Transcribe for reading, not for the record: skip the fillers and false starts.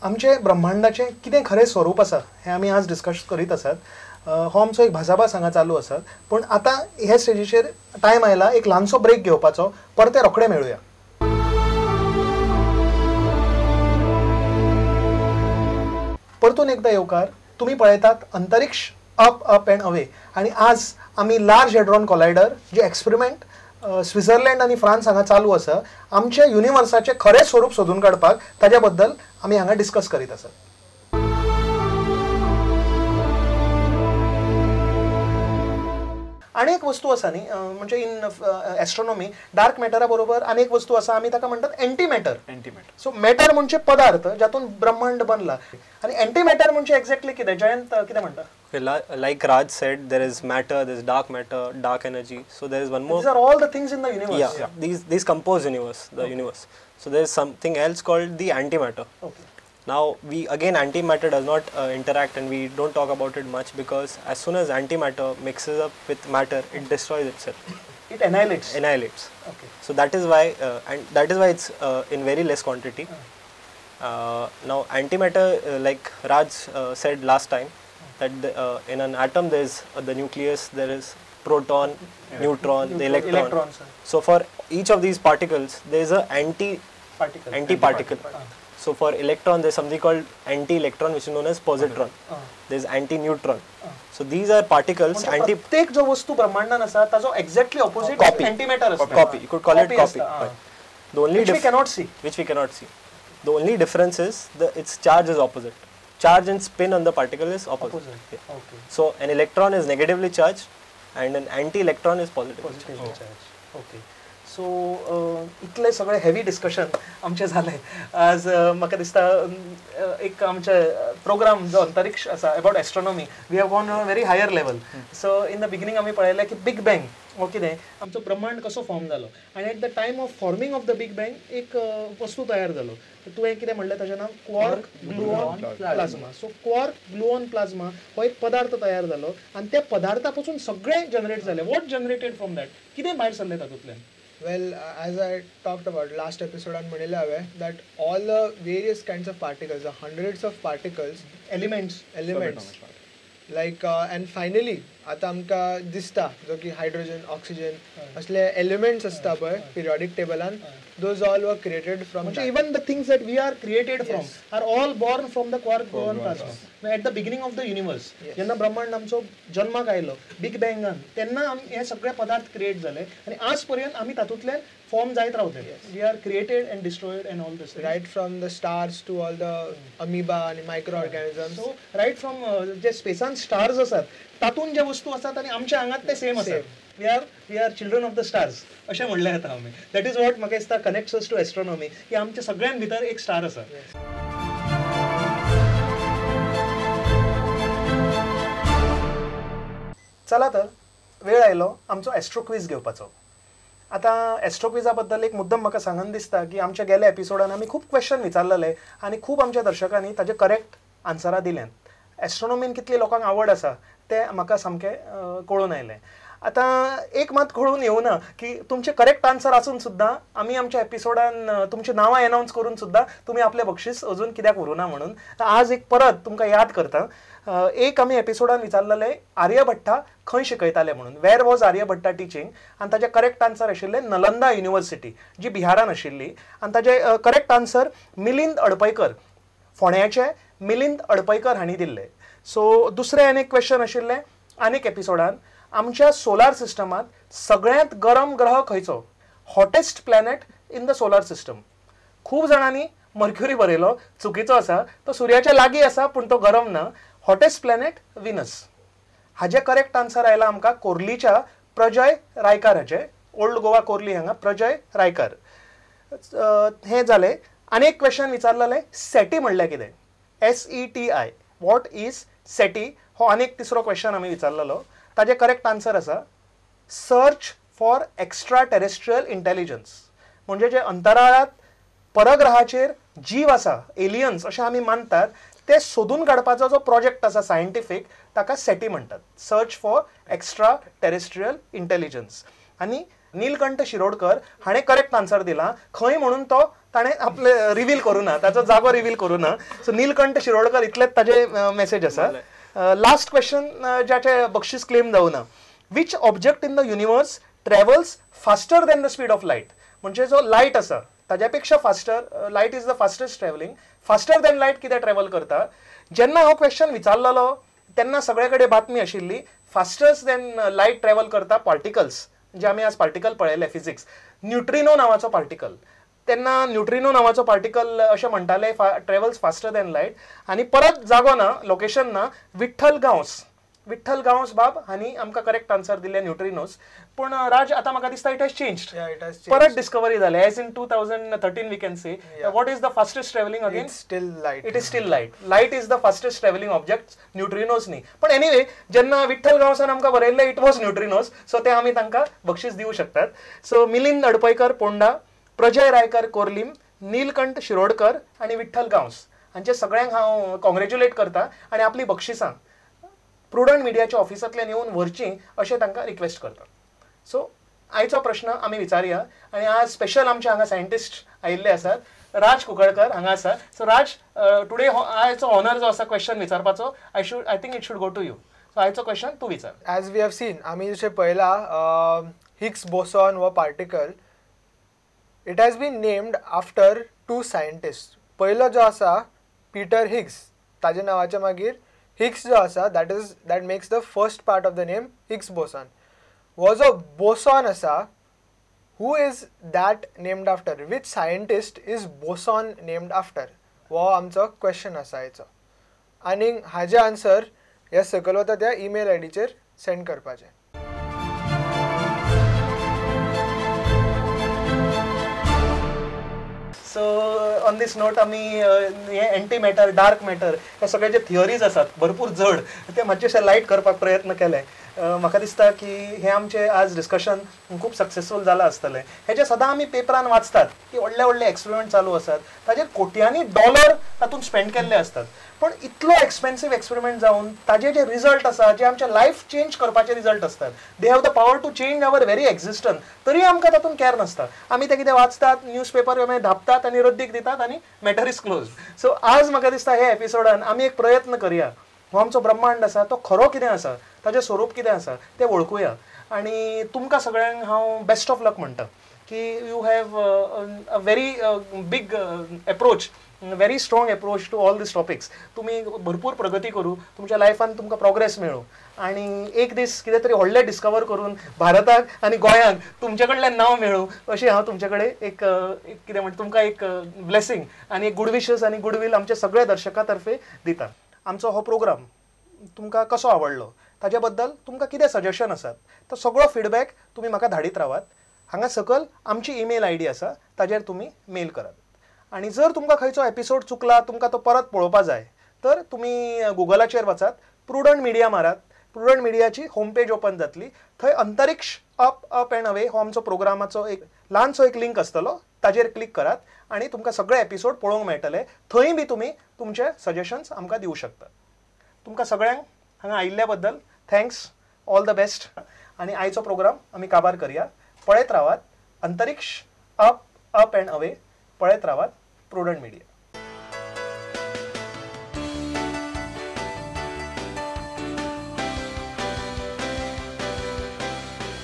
आमचे ब्रह्मांडाचें कितें खरें स्वरूप आसा हें आमी आज डिस्कस करीत आसात. हो आमचो एक भासाभास हांगा चालू आसा, पूण आतां हे स्टेजीचेर टायम आयला एक ल्हानसो ब्रेक घेवपाचो. परते रोखडे मेळुया. परतून एकदा येवकार. तुमी पळयतात अंतरिक्ष अप अप अँड अवे, आनी आज आमी लार्ज हेड्रॉन कोलायडर जे एक्सपेरिमेंट स्वित्झर्लंड आनी फ्रांस हांगा चालू आसा आमच्या युनिवर्साचें खरें स्वरूप सोदून काडपाक, ताच्या बद्दल आमी हांगा डिस्कस करीत आसात. आनी एक वस्तू आसा न्ही, म्हणजे इन एस्ट्रोनॉमी डार्क मॅटरा बरोबर आनी एक वस्तू आसा, आमी ताका म्हणटात एंटी मॅटर. सो मॅटर म्हणजे पदार्थ जातून ब्रह्मांड बनला, आनी एंटी मॅटर म्हणजे एक्झॅक्टली कितें? जयंत कितें म्हणटा? Like Raj said, there is matter, there is dark matter, dark energy. So there is one more. These are all the things in the universe. Yeah, yeah. These compose universe, the universe. So there is something else called the antimatter. Okay. Now we again, antimatter does not interact, and we don't talk about it much because as soon as antimatter mixes up with matter, it destroys itself. It annihilates. Annihilates. Okay. So that is why, and that is why it's in very less quantity. Now antimatter, like Raj said last time, that the, in an atom there is the nucleus, there is proton, neutron, the electron. Electrons. So for each of these particles, there is a anti-particle. Anti-particle. So for electron, there is something called anti-electron, which is known as positron. There is anti-neutron. So these are particles. Anti. प्रत्येक जो वस्तू ब्रह्मांडान आसा ताजो exactly opposite copy. Antimatter आसता. Copy. You could call it copy. The only which we cannot see. Which we cannot see. The only difference is the its charge is opposite. Charge and spin on the particle is opposite. Yeah. Okay. So an electron is negatively charged and an anti-electron is positively charged. Okay. So इतले सगळे heavy discussion आमचे जालें आज. म्हाका दिसता एक आमचे programme जो अंतरिक्ष आसा about astronomy, we have gone on a very higher level. So in the beginning आमी पळयलें की बिग बँग हो कितें, आमचो ब्रह्मांड कसो फॉर्म जालो, आनी at the time of forming of the big bang एक वस्तू तयार जालो. तुवें कितें म्हणलें ताजें नांव quark gluon plasma. So quark gluon plasma हो एक पदार्थ तयार जालो आनी त्या पदार्था पसून सगळें जनरेट जालें. What generated from that? कितें भायर सरलें तातूंतल्यान? Well, as I talked about last episode on Manila, that all the various kinds of particles, the hundreds of particles, elements, like and finally, आता आमका दिसता जो की hydrogen, oxygen, असले elements असता पळय periodic table an, those all were created from. म्हणजे even the things that we are created from are all born from the quark gluon plasma. At the beginning of the universe, जेन्ना ब्रह्मांड आमचो जन्माक आयलो big बँगान, तेन्ना हे सगळे पदार्थ create जाले आनी आज पर्यंत आमी तातूंतल्यान फॉर्म जायत रावले. We are created and destroyed and all this. Right from the stars to all the amoeba आनी micro organisms. So right from जे स्पेसान स्टार्स आसात तातूंत जे वस्तू आसात आनी आमच्या आंगात ते सेम आसात. We are children of the stars अशें म्हणलें जाता आमी. That is what म्हाका दिसता कनेक्ट्स अस टू एस्ट्रोनॉमी, की आमच्या सगळ्यां भितर एक स्टार आसा. चला तर वेळ आयलो आमचो एस्ट्रो क्वीज घेवपाचो. आतां एस्ट्रो क्विजा बद्दल एक मुद्दम म्हाका सांगन दिसता की आमच्या गेल्या एपिसोडान आमी खूब क्वेश्चन विचारलेले आनी खूब आमच्या दर्शकांनी ताजे करेक्ट आन्सरां दिल्यात. एस्ट्रोनॉमीन कितली लोकांक आवड आसा तें म्हाका सामकें कळून आयलें. आतां एक मात कळून येवना की तुमचें करेक्ट आन्सर आसून सुद्दां आमी आमच्या एपिसोडान तुमची नांवां एनावन्स करून सुद्दां तुमी आपलें बक्षीस अजून कित्याक व्हरूना म्हणून आज एक परत तुमकां याद करता. एक आमी एपिसोडान विचारलेलें आर्यभट्टा खंय शिकयताले म्हणून, वेर वॉज आर्यभट्टा टिचींग, आनी ताजें करेक्ट आन्सर आशिल्लें नलंदा युनिवर्सिटी जी बिहारान आशिल्ली. आनी ताजें करेक्ट आन्सर मिलिंद अडपैकर, फोंड्याचे मिलिंद अडपैकर हांणी दिल्लें. सो दुसरें आनी एक क्वेश्चन आशिल्लें आनीक एपिसोडान, आमच्या सोलार सिस्टमांत सगळ्यांत गरम ग्रह खंयचो, hottest planet in the solar system. खूब जाणांनी मर्क्युरी बरयलो, चुकीचो आसा, तो सुर्याच्या लागीं आसा पूण तो गरम ना. Hottest planet Venus. हाजें करेक्ट आन्सर आयला आमकां कोर्लीच्या प्रजय रायकार हाचें, ओल्ड गोवा कोर्ली हांगा प्रजय रायकार. हें जालें. आनी एक क्वेश्चन विचारलेलें सेटी म्हणल्यार कितें, SETI, what is SETI, हो आनी एक तिसरो क्वेश्चन आमी विचारलेलो. ताजें करेक्ट आन्सर आसा search for extraterrestrial intelligence, म्हणजे जे अंतराळांत परग्रहाचेर जीव आसा, एलियन्स अशें आमी मानतात, ते सोदून काडपाचो जो प्रोजेक्ट आसा सायंटिफीक ताका सेटी म्हणटात, search for extraterrestrial intelligence. आनी नीलकंठ शिरोडकर हाणें करेक्ट आन्सर दिला, खंय म्हणून तो ताणें आपले रिवील करूं ना, ताचो जागो रिवील करूं ना. सो नीलकंठ शिरोडकर इतलेच ताजे मॅसेज आसा. लास्ट क्वेश्चन ज्याचे बक्षीस क्लेम जावना, which object in the universe travels faster than the speed of light? म्हणजे जो लायट आसा ताज्या पेक्षा faster, light is the fastest travelling, faster than light कितें ट्रॅव्हल करता? जेन्ना हो क्वेश्चन विचारलेलो तेन्ना सगळे कडेन बातमी आशिल्ली फास्टस्ट दॅन लायट ट्रॅव्हल करता पार्टिकल्स, जे आमी आज पार्टिकल पळयले फिजिक्स, न्युट्रिनो नांवाचो पार्टिकल. तेन्ना न्युट्रिनो नांवाचो पार्टिकल अशें म्हणटाले ट्रॅव्हल्स फास्टर दॅन लायट. आनी परत जागो ना, लोकेशन ना, विठ्ठल गांवस, विठ्ठल गांवस बाब हांणी आमकां करेक्ट आन्सर दिले न्युट्रिनोस. पूण राज आतां म्हाका दिसता it has changed, परत डिस्कवरी जाले as in 2013 we can say. What is the fastest travelling again? Still light. It is still light. Light is the fastest travelling object, neutrinos न्ही. पण एनिवे जेन्ना विठ्ठल गांवसान आमकां बरयल्लें it was neutrinos, सो ते आमी तांकां बक्षीस दिवं शकतात. सो मिलिंद अडपयकर पोंडा, प्रजय रायकर कोर्लीम, नीलकंठ शिरोडकर आनी विठ्ठल गांवस हांचे सगळ्यांक हांव कॉंग्रेच्युलेट करता आनी आपली बक्षिसां प्रुडंट मिडियाच्या ऑफिसांतल्यान येवन व्हरचीं अशें तांकां रिक्वेस्ट करता. सो आयचो प्रश्न आमी विचारया आनी आज स्पेशल आमचे हांगा सायंटिस्ट आयिल्ले आसात, राज कुंकळकर हांगा आसा. सो राज, टुडे आयचो ऑनर जो आसा क्वेश्चन विचारपाचो, I think it should go to you. So आयचो क्वेश्चन तूं विचार. एज we have seen, आमी जशें पळयला हिग्स बोसॉन हो particle, it has been named after two scientist. पयलो जो आसा पीटर हिग्स, ताजे नांवाच्या मागीर हिग्स जो आसा that makes the first part of the name Higgs boson. हो जो बोसॉन आसा, who is that named after? Which scientist is boson named after? हो आमचो क्वेश्चन आसा हेचो. आनी हाजे आन्सर ह्या सकयल वता त्या ईमेल आयडीचेर सेंड करपाचें. सो ऑन these note आमी हे एंटी मॅटर, डार्क मॅटर हे सगळे जे थियरीज आसात भरपूर जड, ते मातशें लायट करपाक प्रयत्न केले. म्हाका दिसता की हे आमचे आज डिस्कशन खूब सक्सेसफूल जालां आसतलें. हे जे सदां आमी पेपरान वाचतात की व्हडले व्हडले एक्सपेरिमेंट चालू आसात, ताजेर कोट्यांनी डॉलर तातूंत स्पेंड केल्ले आसतात, पण इतलो एक्सपेन्सीव एक्सपेरिमेंट जावन ताजे जे रिजल्ट आसा, जे आमचे लायफ चेंज करपाचे रिजल्ट आसतात, they have the power to change our very existence, तरी आमकां तातूंत कॅर नासता. आमी ते कितें वाचतात न्यूज पेपर मागीर धापतात आनी रद्दीक दितात आनी मॅटर is close. सो आज म्हाका दिसता हे एपिसोडान आमी एक प्रयत्न करया, हो आमचो ब्रह्मांड आसा तो खरो कितें आसा, ताजें स्वरूप कितें आसा तें वळखुया. आनी तुमकां सगळ्यांक हांव बेस्ट ऑफ लक म्हणटा की you have a very big approach, very strong approach to all these topics. तुमी भरपूर प्रगती करूं, तुमच्या लायफान तुमकां प्रोग्रेस मेळूं आनी एक दीस कितें तरी व्हडलें डिस्कवर करून भारताक आनी गोंयांक तुमचे कडल्यान नांव मेळूं अशें हांव तुमचे कडेन एक कितें म्हणटा तुमकां एक ब्लेसींग आनी एक गूड विशस आनी गुडवील आमच्या सगळ्या दर्शकां तर्फे दिता. आमचो हो प्रोग्राम तुमकां कसो आवडलो ताजे बद्दल तुमकां कितें सजेशन आसात तो सगळो फिडबॅक तुमी म्हाका धाडीत रावात. हांगा सकयल आमची ईमेल I D आसा, ताजेर तुमी मेल करात. आनी जर तुमकां खंयचो एपिसोड चुकला, तुमकां तो परत पळोवपा जाय तर तुमी गुगलाचेर वचात, प्रुडंट मिडिया मारात, प्रुडंट मिडियाची होम पेज ओपन जातली, थंय अंतरिक्ष अप अप अँड अवे हो आमचो प्रोग्रामाचो एक ल्हानसो एक लिंक आसतलो, ताजेर क्लिक करात आनी तुमकां सगळे एपिसोड पळोवंक मेळटले. थंय बी तुमी तुमचे सजेशन्स आमकां दिवं शकतात. तुमकां सगळ्यांक हांगा आयिल्ल्या बद्दल thanks, all the best. आनी आयचो प्रोग्राम आमी काबार करया. पळयत रावात अंतरिक्ष अप अप अँड अवे, पळयत रावात प्रुडंट मिडिया.